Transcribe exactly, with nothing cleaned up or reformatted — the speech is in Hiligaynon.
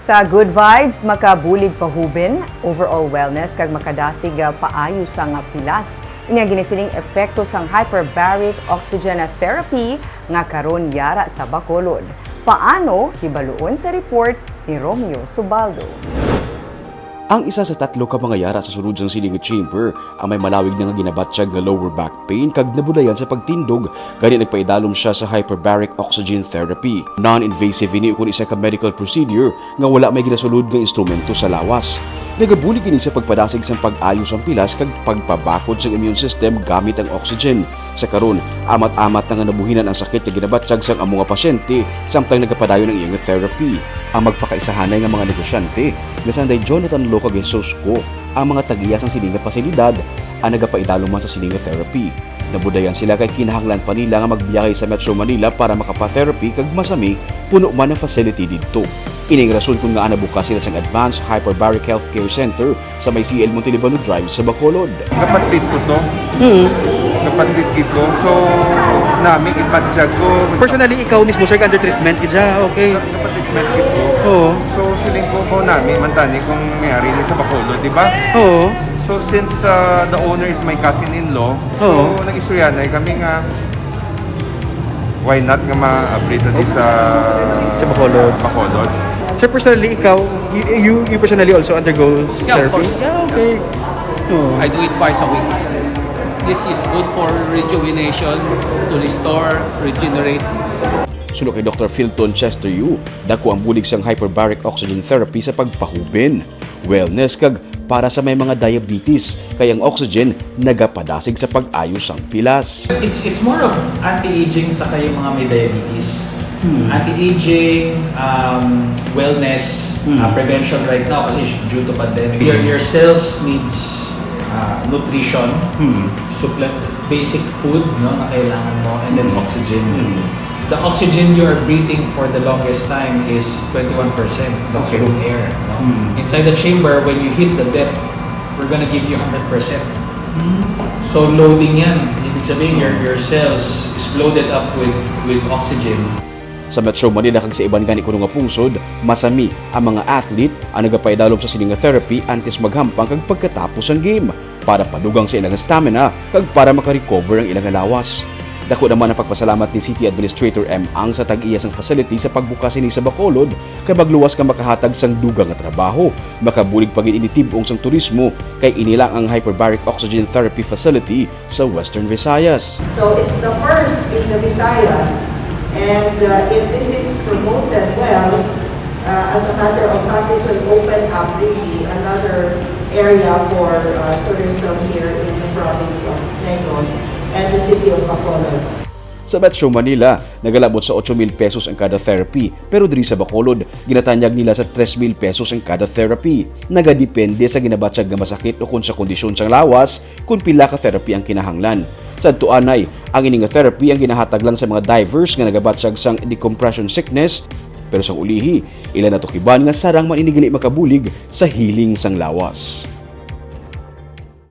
Sa good vibes, makabulig pahuben, overall wellness, kag makadasig, ah, paayo sang pilas. Ini ang ginasiling epekto sang hyperbaric oxygen therapy nga karon yara sa Bacolod. Paano? Hibaluon sa report ni Romeo Subaldo. Ang isa sa tatlo ka mga yara sa sulod sang siling nga chamber ang may malawig na nga ginabatyag nga lower back pain kag nabudayan sa pagtindog, gani nagpaidalom siya sa hyperbaric oxygen therapy. Non-invasive ini ukon isa ka medical procedure nga wala may ginasulod nga instrumento sa lawas. Nagabulig ini sa pagpadasig sang pag-ayo sang pilas kag pagpabakod sang immune system gamit ang oxygen. Sa karon, amat-amat na nga nabuhinan ang sakit nga ginabatyag sang amo nga pasyente samtang nagapadayon ang iya nga therapy. Ang magpakaisahanay nga mga negosyante nga sanday Jonathan Lo kag Jesus Go, ang mga tag-iya sang sini nga pasilidad, ang nagapaidalom man sa sini nga therapy. Nabudayan sila kay kinahanglan pa nila nga magbiyahe sa Metro Manila para makapa-therapy kag masami puno man ang facility didto. Ini ang rason kon ngaa nabukas sila sang Advanced Hyperbaric Healthcare Center sa may C L Montelibano Drive sa Bacolod. Kapatid ko to. Hmm. Kapatid gid ko. So, nami ipadyag ko. Personally, ikaw mismo, sir, under treatment gid siya. Okay. Kapatid gid ko. Oo. So, siling ko ko nami man tani kung may ari ni sa Bacolod, di ba? Oo. So, since uh, the owner is my cousin-in-law, Oo. so nag-istoryanay kami nga why not nga ma-abri ta di sa Sa Bacolod. Bacolod. Sir, personally, ikaw, you, you, you personally also undergo Yeah, of therapy? Course. Yeah, okay. Oo. I do it twice a week. This is good for rejuvenation, to restore, regenerate. Suno kay Doktor Philton Chester Yu, dako ang bulig sang hyperbaric oxygen therapy sa pagpahuben, wellness kag para sa may mga diabetes, kay ang oxygen nagapadasig sa pag-ayo sang pilas. It's it's more of anti-aging tsaka yung mga may diabetes. Anti-aging, um, wellness, uh, prevention right now kasi due to pandemic. Your your cells needs uh, nutrition, supple- basic food, no, na kailangan mo, and then oxygen. The oxygen you are breathing for the longest time is twenty-one percent. That's Okay. Room air. No? Inside the chamber, when you hit the depth, we're gonna give you one hundred percent. So loading yan. Ibig sabihin, your, your cells is loaded up with, with oxygen. Sa Metro Manila kag sa iban gani kuno nga pungsod, masami ang mga athlete ang nagapaidalom sa sini nga therapy antes maghampang kag pagkatapos sang game para padugang sa ilang stamina kag para makarecover ang ilang lawas. Dako naman ang pagpasalamat ni City Administrator M. Ang sa tag-iya sang facility sa pagbukas sini sa Bacolod kay magluwas nga makahatag sang dugang nga trabaho. Makabulig pa gid ini tib-ong sang turismo kay ini lang ang hyperbaric oxygen therapy facility sa Western Visayas. So it's the first in the Visayas, and uh, if this is promoted well, uh, as a matter of fact, this will open up really another area for uh, tourism here in the province of Negros and the city of Bacolod. Sa Metro Manila, nagalabot sa ocho mil pesos ang kada therapy, pero diri sa Bacolod, ginatanyag nila sa tres mil pesos ang kada therapy. Nagadepende sa ginabatyag nga masakit ukon sa kondisyon sang lawas kon pila ka therapy ang kinahanglan. Sa adtuanay, ang ini nga therapy ang ginahatag lang sa mga divers nga nagabatyag sang decompression sickness, pero sang ulihi, ila natukiban nga sarang man ini gali makabulig sa healing sang lawas.